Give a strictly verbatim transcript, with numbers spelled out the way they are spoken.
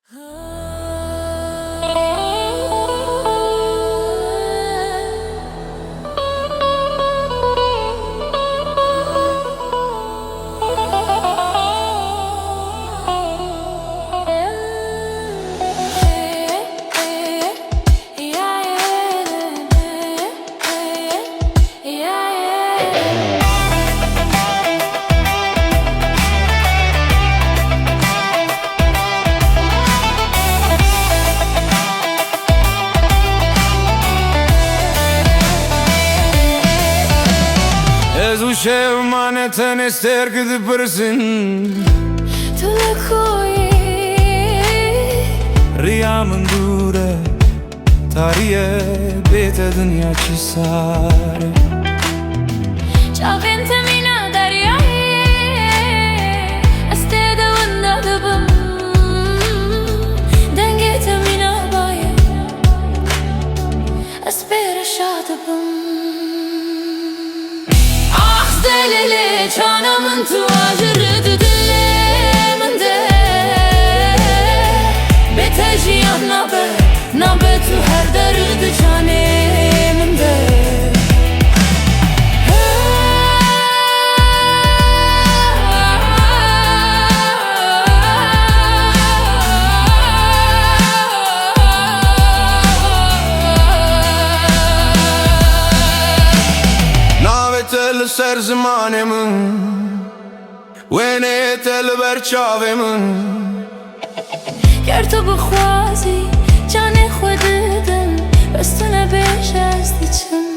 Ez û şev mane tenê sterk dipirsin. Tu li ku yî? Riya min dûr e, tarî ye, bê te dinya çi sar e. Çavên te mîna deryayê, ez tê de winda dibim. Dengê te mîna bayê, ez pê re şa dibim. Ax zelelê çana min, tu ajir di dilê min de. Bê te jiyan nabe, nabe tu her der di canê min de. Navê te li ser zimanê min, wêneyê te li ber çavê min. Ger tu bixwazî canê xwe didim, bes tu nebêje ez diçim.